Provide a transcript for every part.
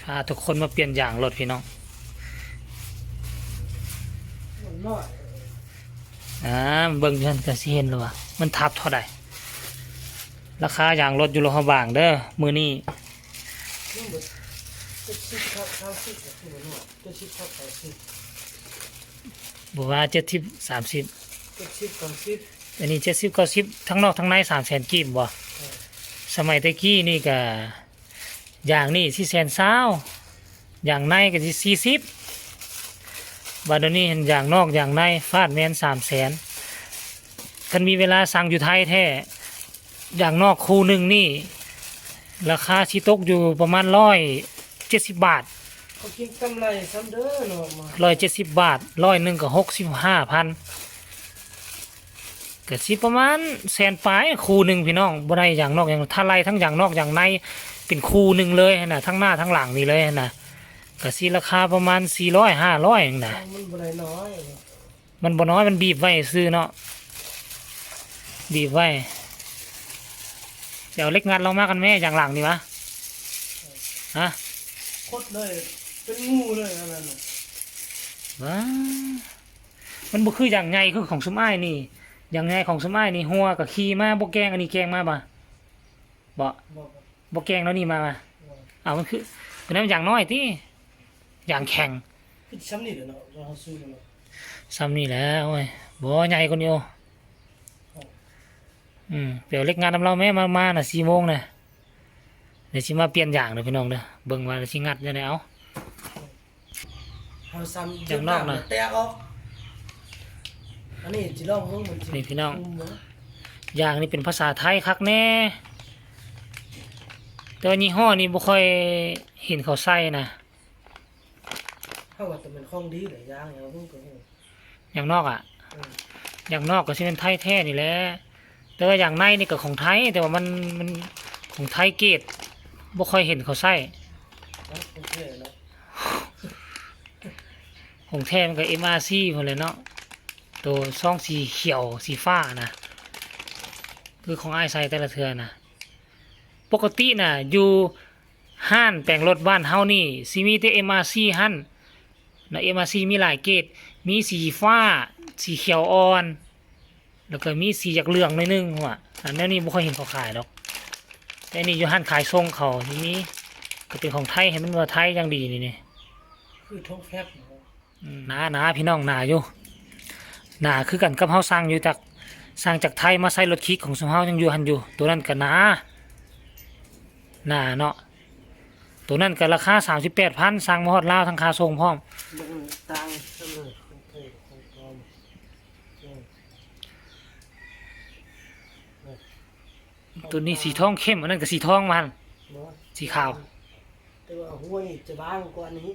ພາທຸກຄົນມາປ່ຽນຢາງລົດພີ່ນ້ອງ. ອາ ເບິ່ງຢູ່ຫັ້ນກະຊິເຫັນແລ້ວວ່າມັນທັບເທົ່າໃດ. ລາຄາຢາງລົດຢູ່ຫຼວງພະບາງເດີມື້ນີ້ ບໍ່ວ່າເຈັດສິບ ສາມສິບ ເຈັດສິບ ເກົ້າສິບ ອັນນີ້ເຈັດສິບ ເກົ້າສິບ ທັງນອກທັງໃນ ສາມແສນກີບບໍ່? ເອີ ສະໄໝແຕ່ກີ້ນີ້ກະ ຢາງນີ້ສີ່ແສນຊາວ ຢາງໃນກະຊິສີ່ສິບ ບາດດຽວນີ້ຫັ້ນ ຢາງນອກຢາງໃນຟາດແມ່ນສາມແສນ. ຄັນມີເວລາສັ່ງຢູ່ໄທແທ້ ຢາງນອກຄູ່ໜຶ່ງນີ້ ລາຄາຊິຕົກຢູ່ປະມານຮ້ອຍເຈັດສິບບາດ. ເຂົາກິນກຳໄລຊ້ຳເດີເນາະ ຮ້ອຍເຈັດສິບບາດ ຮ້ອຍໜຶ່ງກະຫົກສິບຫ້າພັນ ກະຊິປະມານແສນປາຍຄູ່ໜຶ່ງພີ່ນ້ອງ. ບໍ່ໄດ້ຢາງນອກຢາງ ຖ້າໄລ່ທັງຢາງນອກຢາງໃນເປັນຄູ່ໜຶ່ງເລີຍຫັ້ນນະ ທັງໜ້າທັງຫຼັງນີ້ເລີຍຫັ້ນນະ ກະຊິລາຄາປະມານສີ່ຮ້ອຍ ຫ້າຮ້ອຍຫັ້ນນະ. ມັນບໍ່ໄດ້ນ້ອຍ ມັນບໍ່ນ້ອຍ ມັນບີບໄວ້ຊື່ເນາະ ບີບໄວ້. ໄປເອົາເຫຼັກງັດລອງມາກັນແມ້ ຢາງຫຼັງນີ້ຫວາ ຮະ ຄົດເລີຍ ເປັນງູເລີຍອັນນັ້ນນະ. ຫວາ ມັນບໍ່ຄືຢາງໃຫຍ່ຄືຂອງຊຸມອ້າຍນີ້. ຢາງໃຫຍ່ຂອງຊຸມອ້າຍນີ້ ຫົວກະຂີ່ມາບໍ່ແກງ ອັນນີ້ແກງມາບໍ່? ບໍ່ ບໍ່ ບໍ່ແກງແນວນີ້ມາຫວາ? ບໍ່. ເອົ້າ ມັນຄື ຕົວນັ້ນມັນຢາງນ້ອຍຕິ ຢາງແຂງ ຄືຊ່ຳນີ້ແຫຼະເນາະ ເຮົາຊື້ເນາະ ຊ່ຳນີ້ແຫຼະ. ໂອ້ຍ ບໍ່ ໃຫຍ່ກວ່ານີ້. ໂອ້ ອືມ ໄປເອົາເຫຼັກງັດນຳລາວແມ້ ມາ ມານະ ສີ່ໂມງນະ ດຽວຊິມາປ່ຽນຢາງເດີພີ່ນ້ອງເດີ ເບິ່ງວ່າຊິງັດແນວໃດ. ເອົາ ເອົາຊ້ຳຢາງນອກນະ ແຕກອອກ ອັນນີ້ຊິລອງເບິ່ງ ມັນຊິ ນີ້ພີ່ນ້ອງ ອຸ້ມບໍ່? ຢາງນີ້ເປັນພາສາໄທຄັກແນ່ ແຕ່ວ່າຍີ່ຫໍ້ນີ້ບໍ່ຄ່ອຍເຫັນເຂົາໃສ່ນະ. ເຮົາວ່າແຕ່ແມ່ນຂອງດີແຫຼະ ຢາງຫຍັງເພິ່ນກະຮູ້ ຢາງນອກອະ ເອີ ຢາງນອກກະຊິແມ່ນໄທແທ້ນີ້ແຫຼະ ແຕ່ວ່າຢາງໃນນີ້ກະຂອງໄທ ແຕ່ວ່າມັນ ມັນຂອງໄທເກດ ບໍ່ຄ່ອຍເຫັນເຂົາໃຊ້. ຂອງແທ້ເນາະ ຂອງແທ້ມັນກະເອັມອາຊີພຸ້ນແຫຼະເນາະ ໂຕຊອງສີຂຽວສີຟ້ານະ ຄືຂອງອ້າຍໃສ່ແຕ່ລະເທື່ອນະ. ປົກກະຕິນະ ຢູ່ ຮ້ານແປງລົດບ້ານເຮົານີ້ຊິມີແຕ່ເອັມອາຊີຫັ້ນນະ ເອັມອາຊີມີຫຼາຍເກດ ມີສີຟ້າ ສີຂຽວອ່ອນ ແລ້ວກະມີສີຢາກເຫຼືອງໜ້ອຍໜຶ່ງຫັ້ນຫວາ. ອັນແນວນີ້ບໍ່ຄ່ອຍເຫັນເຂົາຂາຍດອກ ແຕ່ອັນນີ້ຢູ່ຮ້ານຂາຍສົ່ງເຂົາຊິມີ ກະເປັນຂອງໄທ ໃຫ້ມັນວ່າໄທຢ່າງດີນີ້ ນີ້ ຄືຖົງແຟບ. ອືມ ໜາ ໜາ ພີ່ນ້ອງ ໜາຢູ່ ໜາຄືກັນກັບເຮົາສັ່ງຢູ່ຈາກ ສັ່ງຈາກໄທມາໃສ່ລົດຄີກຂອງຊຸມເຮົາຍັງຢູ່ຫັ້ນຢູ່ ໂຕນັ້ນກະໜາ ໜາເນາະ. ໂຕນັ້ນກະລາຄາສາມສິບແປດພັນ ສັ່ງມາຮອດລາວທັງຄ່າສົ່ງພ້ອມ. ໂຕນີ້ສີທອງເຂັ້ມ ອັນນັ້ນກະສີທອງວ່າຫັ້ນ ບໍ່ ສີຂາວ ແຕ່ວ່າຫົວນີ້ຈະບາງກວ່າອັນນີ້.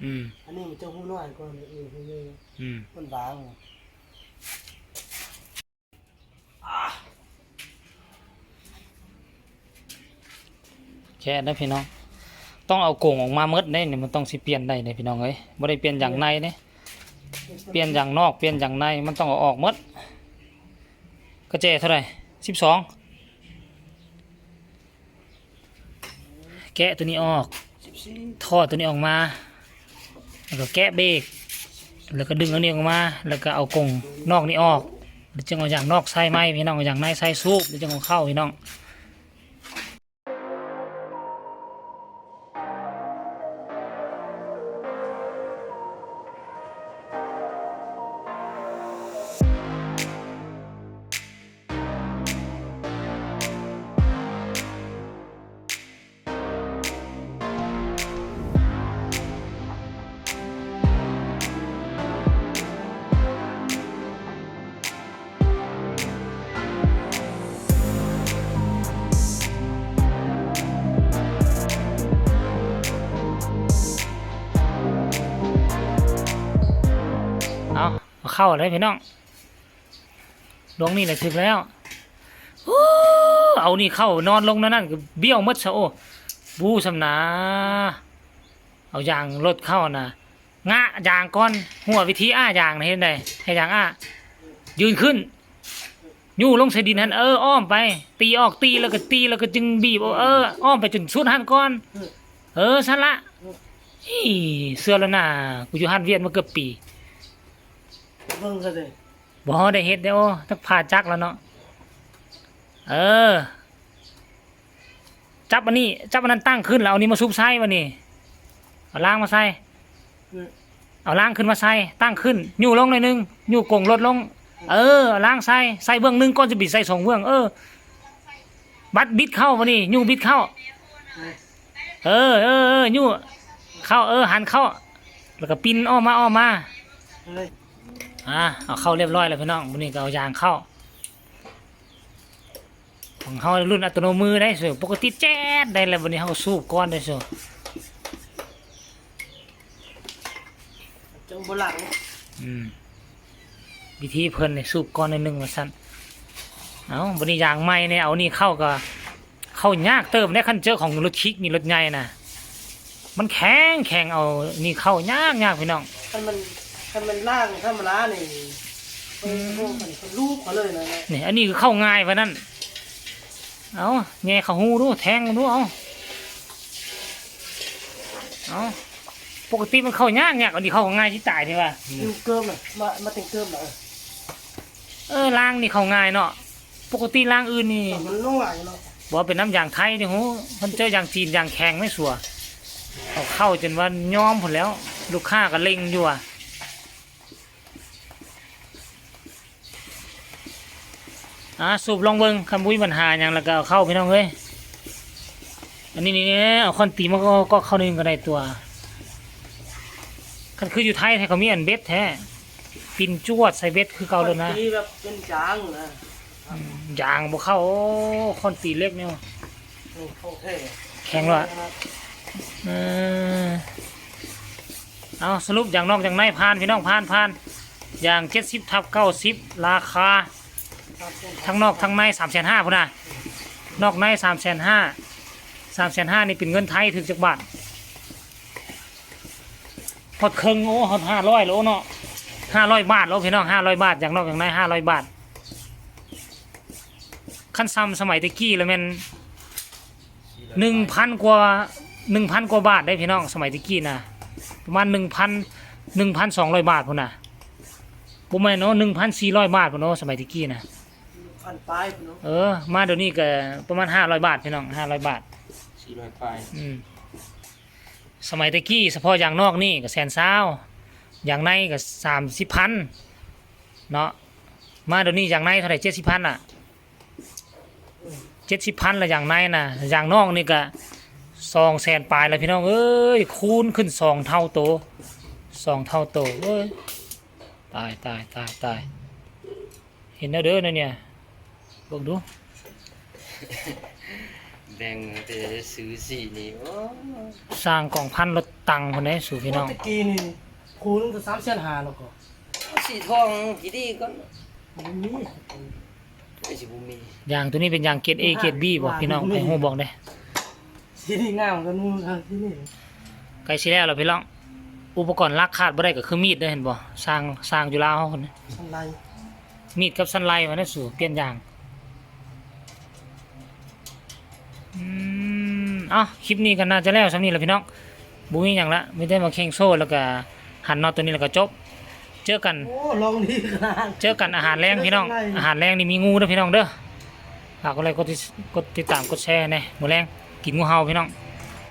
ອືມ ອັນນີ້ມັນຈະຫົວນ້ອຍກວ່ານີ້ ອືມ ຫົວໃຫຍ່ ອືມ ມັນບາງ. ແກະເດີພີ່ນ້ອງ ຕ້ອງເອົາກົງອອກມາໝົດເດ້ນີ້ ມັນຕ້ອງຊິປ່ຽນໄດ້ເດ້ພີ່ນ້ອງເອີຍ ບໍ່ໄດ້ປ່ຽນຢາງໃນເດ້ ປ່ຽນຢາງນອກ ປ່ຽນຢາງໃນ ມັນຕ້ອງເອົາອອກໝົດ. ກະແຈເທົ່າໃດ? ສິບສອງ. ແກະໂຕນີ້ອອກ ຖອດໂຕນີ້ອອກມາ ແລ້ວກະແກະເບຣກ ແລ້ວກະດຶງອັນນີ້ອອກມາ ແລ້ວກະເອົາກົງນອກນີ້ອອກ ແລ້ວຈຶ່ງເອົາຢາງນອກໃສ່ໃໝ່ພີ່ນ້ອງ ເອົາຢາງໃນໃສ່ສູບ ແລ້ວຈຶ່ງເອົາເຂົ້າພີ່ນ້ອງ. ເອົາ ເຂົ້າແລ້ວພີ່ນ້ອງ ດວງນີ້ແຫຼະຖືກແລ້ວ. ໂອ້ ເອົານີ້ເຂົ້ານອນລົງແນວນັ້ນກະບ້ຽວໝົດຊະ. ໂອ້ ບໍ່ຮູ້ສ່ຳນາ ເອົາຢາງລົດເຂົ້ານະ ງະຢາງກ່ອນ ຫົວວິທີອ້າຢາງນະ ເຮັດໃດໃດ ໃຫ້ຢາງອ້າ ຢືນຂຶ້ນ ຍູ້ລົງໃສ່ດິນຫັ້ນ ເອີ ອ້ອມໄປ ຕີອອກ ຕີແລ້ວກະ ຕີແລ້ວກະຈຶ່ງບີບ ເອີ ອ້ອມໄປຈົນສຸດຫັ້ນກ່ອນ ເອີ ເອີ ຊັ້ນລະ. ອີ ເຊື່ອແລ້ວນາ ກູຢູ່ຮ້ານວຽດມາເກືອບປີ. ເບິ່ງຊະເດ້. ບໍ່ໄດ້ເຮັດເດ້. ໂອ້ ຈັກຜ່າຈັກແລ້ວເນາະ. ເອີ ຈັບອັນນີ້ ຈັບອັນນັ້ນຕັ້ງຂຶ້ນ ແລ້ວເອົານີ້ມາຊຸບໃສ່ບາດນີ້. ເອົາລາງມາໃສ່. ເອົາລາງຂຶ້ນມາໃສ່ ຕັ້ງຂຶ້ນ ຍູ້ລົງໜ້ອຍໜຶ່ງ ຍູ້ກົງລົດລົງ. ເອີ ເອົາລາງໃສ່ ໃສ່ເບື້ອງໜຶ່ງກ່ອນ ຈະບິດໃສ່ສອງເບື້ອງ. ເອີ ບັດບິດເຂົ້າບາດນີ້ ຍູ້ບິດເຂົ້າ. ເອີ ເອີ ເອີ ຍູ້ເຂົ້າ ເອີ ຫັນເຂົ້າ ແລ້ວກໍປິ່ນອ້ອມມາ ອ້ອມມາ. ອ່າ ເອົາເຂົ້າລຽບຮ້ອຍແລ້ວພີ່ນ້ອງ. ບາດນີ້ກໍເອົາຢາງເຂົ້າ. ຂອງເຮົາລຸ້ນອັດຕະໂນມືໄດ໋ ປະກະຕິແຈດໄດ້ແລ້ວ. ບາດນີ້ເຮົາກໍສູບກ່ອນໄດ໋. ຈັ່ງບໍ່ຫຼັງ. ອືມ ວິທີເພິ່ນນີ້ ສູບກ່ອນໜ້ອຍໜຶ່ງວ່າຊັ້ນ. ເອົ້າ ບາດນີ້ຢາງໃໝ່ນີ້ ເອົານີ້ເຂົ້າກໍເຂົ້າຍາກເຕີບເດ້. ຄັນເຈີຂອງລົດຄິກນີ້ ລົດໃຫຍ່ນະ ມັນແຂງ ແຂງ ເອົານີ້ເຂົ້າຍາກໆ ພີ່ນ້ອງ. ຄັນມັນ ຄັນມັນລ້າງທຳມະດານີ້ ອືມ ເພິ່ນ ເພິ່ນລູບເອົາເລີຍນະ. ນີ້ ອັນນີ້ຄືເຂົ້າງ່າຍປານນັ້ນ. ເອົາ ແຍ່ເຂົ້າຮູດູ ແທງດູ. ເອົາ ເອົາ ປົກກະຕິມັນເຂົ້າຍາກໆ ອັນນີ້ເຂົ້າງ່າຍຊິຕາຍນີ້ວ່າ. ຢູ່ເກີບນະ ມາ ມາແຕ່ງເກີບນະ. ເອີ ລາງນີ້ເຂົ້າງ່າຍເນາະ. ປົກກະຕິລາງອື່ນນີ້ ມັນນ້ອຍເນາະ. ບໍ່ ເປັນນ້ຳຢາງໄທນີ້ໂຫ. ຄັນເຈີຢາງຈີນ ຢາງແຂງແມ່ນຊົ່ວ ເອົາເຂົ້າຈົນວ່າຍອມພຸ້ນແລ້ວ. ລູກຄ້າກໍເລັ່ງຢູ່ວ່າ. ອ່າ ສູບລອງເບິ່ງ ຄັນບໍ່ມີບັນຫາຫຍັງແລ້ວກໍເອົາເຂົ້າ ພີ່ນ້ອງເອີຍ. ອັນນີ້ນີ້ ເອົາຄ້ອນຕີມາກໍ ກໍເຂົ້າໜຶ່ງກໍໄດ້ຕົວະ. ຄັນຄືຢູ່ໄທແທ້ ເຂົາມີອັນເບັດແທ້ ປິ່ນຈວດໃສ່ເບັດຄືເກົ່າໂລດນະ. ຕີແບບເປັນຢາງນະ. ອືມ ຢາງບໍ່ເຂົ້າ. ໂອ້ ຄ້ອນຕີເຫຼັກນີ້ ໂອ້ ຂອງແທ້ ແຂງລະ. ເອີ ເອົາ ສະຫຼຸບຢາງນອກຢາງໃນຜ່ານ ພີ່ນ້ອງ ຜ່ານ ຜ່ານ. ຢາງເຈັດສິບທັບເກົ້າສິບ ລາຄາທັງນອກທັງໃນສາມແສນຫ້າພຸ້ນນະ. ນອກໃນສາມແສນຫ້າ ສາມແສນຫ້ານີ້ເປັນເງິນໄທຖືກຈັກບາດ? ຮອດເຄິ່ງ. ໂອ້ ຮອດຫ້າຮ້ອຍແລ້ວເນາະ. ຫ້າຮ້ອຍບາດແລ້ວ ພີ່ນ້ອງ ຫ້າຮ້ອຍບາດ. ຢາງນອກຢາງໃນຫ້າຮ້ອຍບາດ. ຄັນຊ່ຳສະໄໝແຕ່ກີ້ລະແມ່ນ ໜຶ່ງພັນກວ່າ ໜຶ່ງພັນກວ່າບາດໄດ໋ພີ່ນ້ອງ. ສະໄໝແຕ່ກີ້ນະ ປະມານໜຶ່ງພັນ ໜຶ່ງພັນສອງຮ້ອຍບາດພຸ້ນນະ. ບໍ່ແມ່ນເນາະ ໜຶ່ງພັນສີ່ຮ້ອຍບາດພຸ້ນເນາະ ສະໄໝແຕ່ກີ້ນະ. ໜຶ່ງພັນປາຍພຸ້ນເນາະ. ເອີ ມາດຽວນີ້ກໍປະມານຫ້າຮ້ອຍບາດພີ່ນ້ອງ ຫ້າຮ້ອຍບາດ ສີ່ຮ້ອຍປາຍ. ອືມ ສະໄໝແຕ່ກີ້ສະເພາະຢາງນອກນີ້ກໍແສນຊາວ ຢາງໃນກໍສາມສິບພັນເນາະ. ມາດຽວນີ້ຢາງໃນເທົ່າໃດ? ເຈັດສິບພັນລະ. ເຈັດສິບພັນລະຢາງໃນນະ. ຢາງນອກນີ້ກະສອງແສນປາຍລະພີ່ນ້ອງເອີຍ. ຄູນຂຶ້ນສອງເທົ່າໂຕ ສອງເທົ່າໂຕ. ເອີຍ ຕາຍ ຕາຍ ຕາຍ ຕາຍ. ເຫັນແນວເດີແນວນີ້ ເບິ່ງດູ. ແບ່ງແຕ່ຊື້ສີນີ້ ໂອ້ ສ້າງກອງພັນລົດຕັງພຸ້ນເດ້ສູ່ພີ່ນ້ອງ. ແຕ່ກີ້ນີ້ຄູນກໍສາມແສນຫ້າແລ້ວກໍ ສີທອງຂີ້ດີກ່ອນ ບໍ່ມີ ຄືຊິບໍ່ມີ. ຢາງໂຕນີ້ເປັນຢາງເກຣດເອ ເກຣດບີບໍ່ພີ່ນ້ອງ? ໃຜຮູ້ບອກແດ່. ສີນີ້ງາມກວ່າໜູທາງທີ່ນີ້. ໃກ້ຊິແລ້ວລະພີ່ນ້ອງ. ອຸປະກອນຫຼັກຂາດບໍ່ໄດ້ກໍຄືມີດເດ້ ເຫັນບໍ່? ຊ່າງ ຊ່າງຢູ່ລາວເຮົາພຸ້ນນະ ສັນໄລ ມີດກັບສັນໄລວ່າແນວສູ່ປ່ຽນຢາງ. ອືມ ເອົ້າ ຄລິບນີ້ກໍໜ້າຈະແລ້ວສ່ຳນີ້ລະພີ່ນ້ອງ. ບໍ່ມີຫຍັງລະ ມີແຕ່ມາເຄັ່ງໂຊ ແລ້ວກໍຫັນນັອດໂຕນີ້ ແລ້ວກໍຈົບ. ເຈີກັນ ໂອ້ ລອງດີຂະໜາດ ເຈີກັນອາຫານແລງພີ່ນ້ອງ. ອາຫານແລງນີ້ມີງູເດີພີ່ນ້ອງເດີ. ຝາກກົດໄລ ກົດຕິດ ກົດຕິດຕາມ ກົດແຊໃຫ້ແດ່. ມື້ແລງກິນງູເຫົ່າພີ່ນ້ອງ.